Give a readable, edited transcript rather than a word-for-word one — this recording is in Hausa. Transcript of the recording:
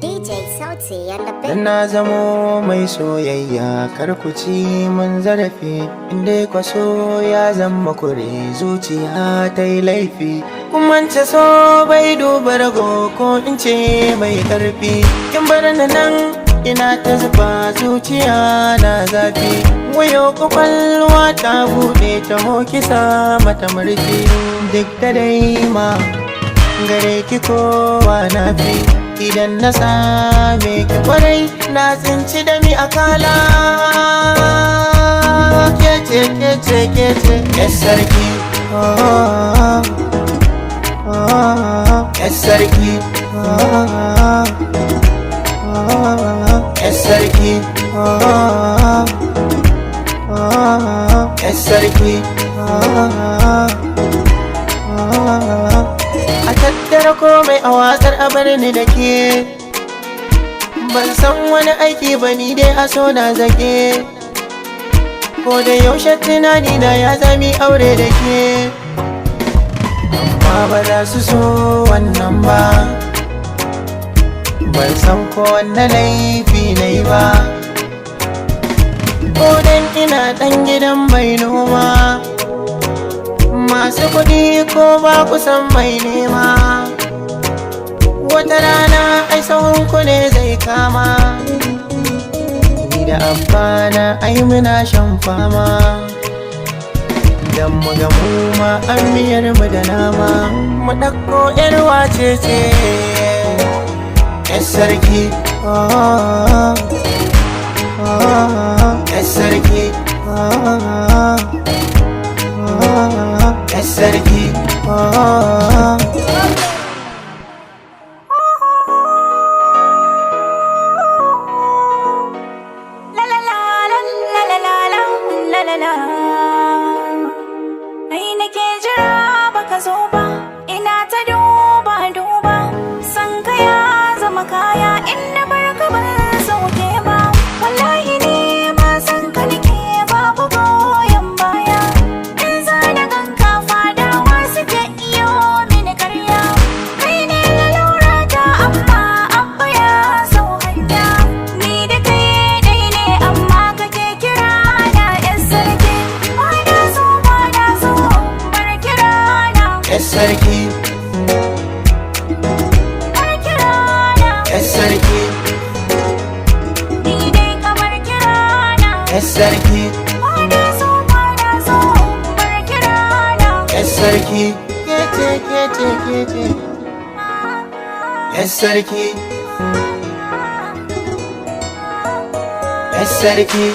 DJ Sauti and the Dan Big na zamo mai soyayya, kar ku ci mun zarafi. Inda kwaso ya zama kure, zuciya ta yi laifi. Kuma ce so bai duba rago, ko in ce mai karfi. Kin bar ni nan ina ta zuba, zuciya na zafi. Wayo, kwakwalwa ta buɗe, ta kisa mata murfi. Duk da dai ma gare ki kowa na fi, idan na same ki kwarai na tsinci da mi akala. Kece, kece, kece, yar sarki, oh, oh, yar sarki, oh, oh, yar sarki, oh, oh, yar sarki, oh, oh. A tattara komai a watsar, a bar ni da ke. Ban san wani aiki ba, ni dai a so na zake. Ko da yaushe tunani na ya zami aure da ke, amma ba za su so wannan ba. Ban san ko wanne laifi na yi ba, ko dan ina dan gidan mai noma, masu kuɗi, ko ba kusan mai nema. Wata rana ai sahun ku ne zai kama. Ni da abba na ai muna shan fama dan mu ga mu ma an miyar mu da nama, mu ɗauko yar wace ce. Yar sarki, oh, oh, yar sarki, oh, oh, yar sarki, oh. La la la la la la la la la la. Kai nake jira baka zo ba, ina ta duba duba. San ka ya zama kaya, in na bar ka ban sauke ba. Wallahi ni ma san ka nake, babu goyon baya. In za na ganka, fadawa suke iyo mini karya. Kai ne lalura ta, amma abba ya sau hanya. Ni da kai dai ne, amma kake kira na yan sarki. Ba na so, ba na so, bar kira na. Yar sarki. Bar kira na. Yar sarki. Ni dai kamar kira na. Yar sarki. Ba na so, ba na so, bar kira na. Yar sarki, kece, kece, kece, yar sarki, yar sarki.